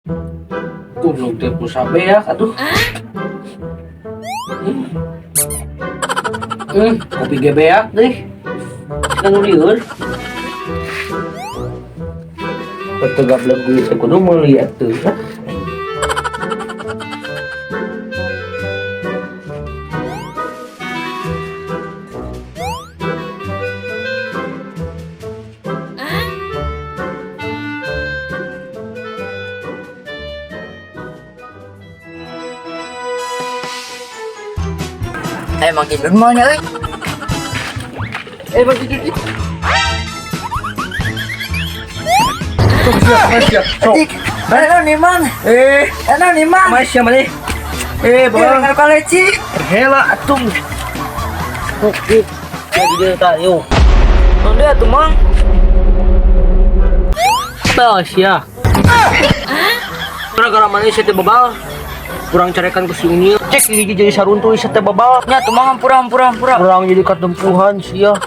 Goblok teh pulsa beak atuh. Kopi ge beak deh. Kan nu lieur. Betul gablek duit teh kudu meuli atuh. Eh, Mang Idun mau nya euy. Eh, Mang Idun. Sok siap, mas siap. Sok. Mana nih, Mang? Eh, Enak nih, Mang. mas siap mana? Eh, Bang, bang. kaleci. Hela atuh. Sok, yuk. Jadi dia tak yuk. Non dia tuh, Mang. Tah sia. Gara-gara mana sia teh babal. Kurang carekan ku si Unyil. Cek gigi jadi saruntuh sia teh babal. Nya tuh, Mang, hampura hampura hampura. Kurang jadi katempuhan sia.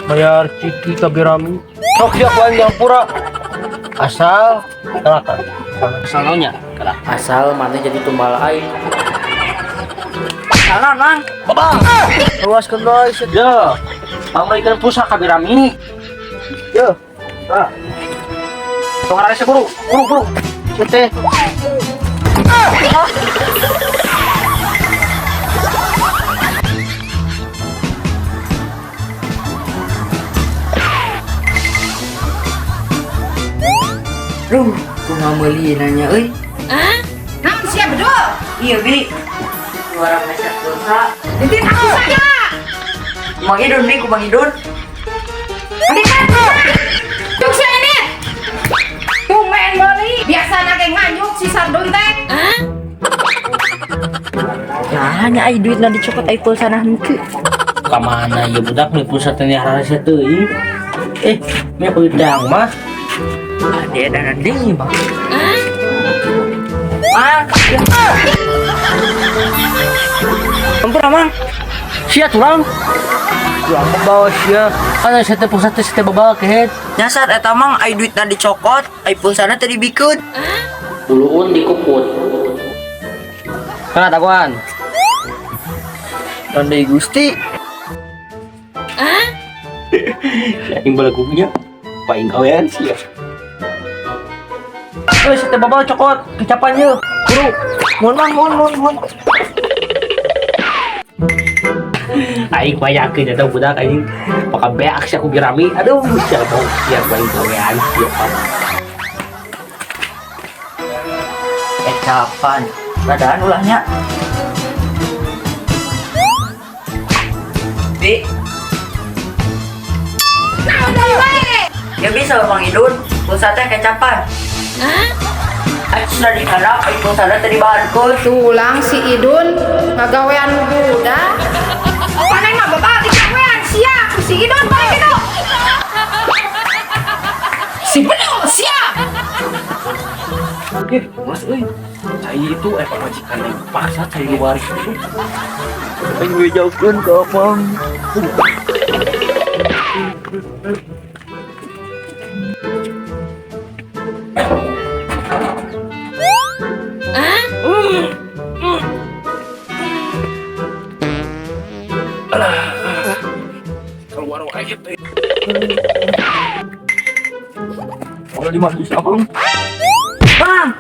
Bayar ciki kabirami. Sok sia ku aing hampura. Asal telaka. Asal naonnya? Asal mana jadi tumbal aing. Salah, Mang. Babal. Luaskeun guys. Ya. Pamrikeun pulsa kabirami. Yo. Ah. Tong arese buru, buru, buru. Sia teh. Duh, kumaha meuli nanya euy. Naon sia bedul? Iya, Bi. Suara meser pulsa. Dititah aku saja. Mang Idun nih, ku Mang Idun. Adikan. Yuk sia ini. Tumben meuli, biasana ge nganyuk si Sardun teh. Nah, nya ai duitna dicokot ai pulsana henteu. Ka mana ya budak nih pulsa teh hararese teuing. Eh, meh kulit dang mah. Ah, dia dana deui, Bang. Mang. Hampura, Mang. Sia turang. Turang bawa sia. Kan sia teh pulsa teh sia teh babal kehet. Nyasar eta Mang ai duitna dicokot, ai pulsana teu dibikeun. Buluun dikukut. Kana dagoan. Dan deui Gusti. Aing balagugnya. Paing kawean sia. Eh, sia teh babal cokot kecapan ye. Buru. Mohon Mang, mohon mohon mohon. Aing bayakeun eta budak aing. Paka beak sia ku birami. Aduh, sia bau sia paing kawean sia. Kecapan. Dadaan ulahnya. Bi, Naon deui wae? ya bisa Mang Idun, pulsa teh kecapan. Ai sudah dikarap, ai pulsana teu dibaharkeun. Tulang si Idun ngagawean budak. Paneng mah babal digawean sia ku si Idun balik itu. Si bedul sia. Eh, mas euy. Cai itu pamajikan yang paksa cai luar itu. Aing bejakeun ka Mang. Keluar wae teh. Kalau di masuk abang. Bang,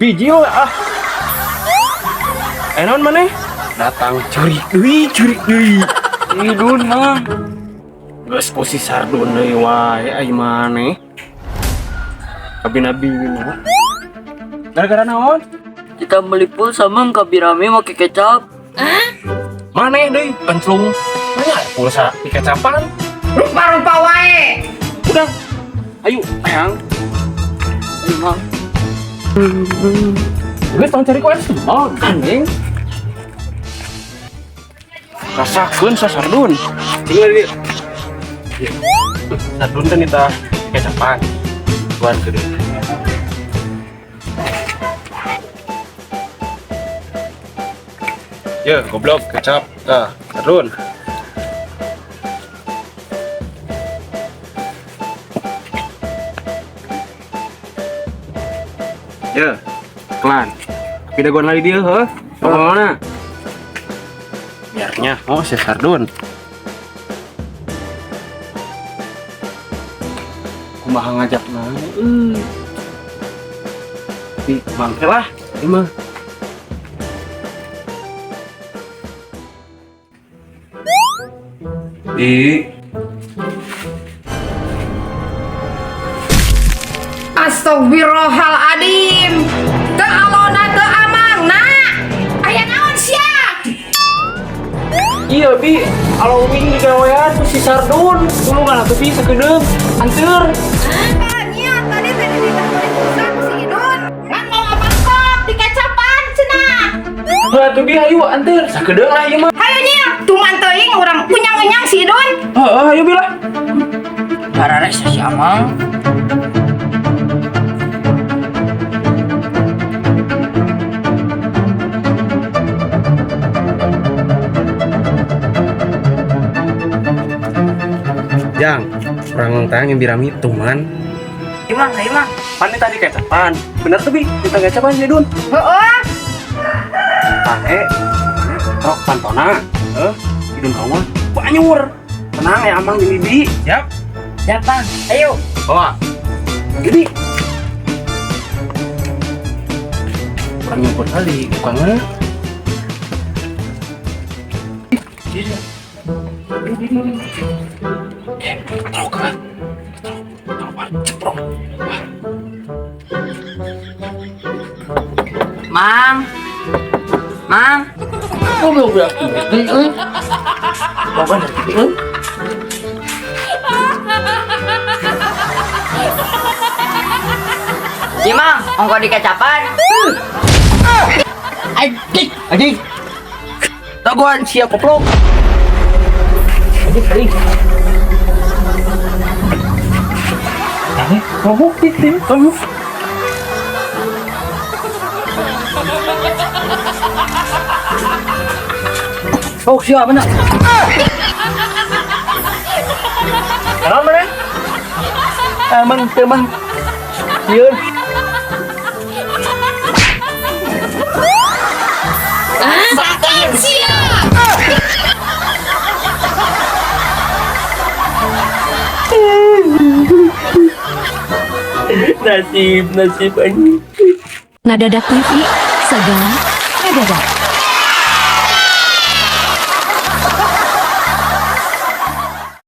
Biji we ah. Eh naon maneh? Datang curi deui, curi deui. Idun Mang. Geus posisi sardun deui wae ai maneh. Abi-nabi mah. Gara-gara naon? Kita beli pulsa Mang ka Birami make kecap. Maneh deui penclung. Mana pulsa dikecapan? Rupa-rupa wae. Udah. Ayo, hayang. Ayo Mang. Geus tong cari ku oh, gandeng. Rasakeun sa sardun. Tinggal di. Sardun teh nita kecapan. Tuan gede. Ya, goblok kecap. Tah, sardun. Ya, klan. Tapi dagoan lagi dia, heuh. Mana? Biarnya, oh si Sardun. Kumaha ngajak euy. Tapi bangke lah, ieu mah. Bi, Astagfirullahaladzim. Teu alona teu amangna. Aya naon sia? Iya bi, kalau wing digawean ku si Sardun, tulungan atuh bi sakedeung, anteur. Nya tadi teh ditambah pulsa ku si Idun. Ngan mau mangkok dikecapan cenah. Heuh atuh bi hayu anteur, sakedeung lah ieu mah. Hayo nya, tuman teuing urang unyang-unyang si Idun. Heeh, hayu bi lah. Barares si Amang. Jang, orang tanya yang birami tuman. Imang, imang. Pan tadi kecapan. Bener tuh bi, kita kecapan ya Dun. Heeh. Pane, rok pantona, hidung kamu banyur. Tenang ya amang jeung bibi. Siap. Siap, Bang. Ayo. Bawa. Gede. Kurang nyumput kali, bukannya. Trok kan? Trok, ceprok. Mang. Mang. Goblok budak ini euy. Bapak dari euy. Si Mang, ongko dikecapan. Anjing, anjing. Dagoan sia koplok. Anjing, anjing. Kamu piting, kamu. Oh, siapa mana? Kenapa mana? Emang teman. Iya. Sakit sia. Nasib, nasib anjing. Nadadak TV, segala nadadak.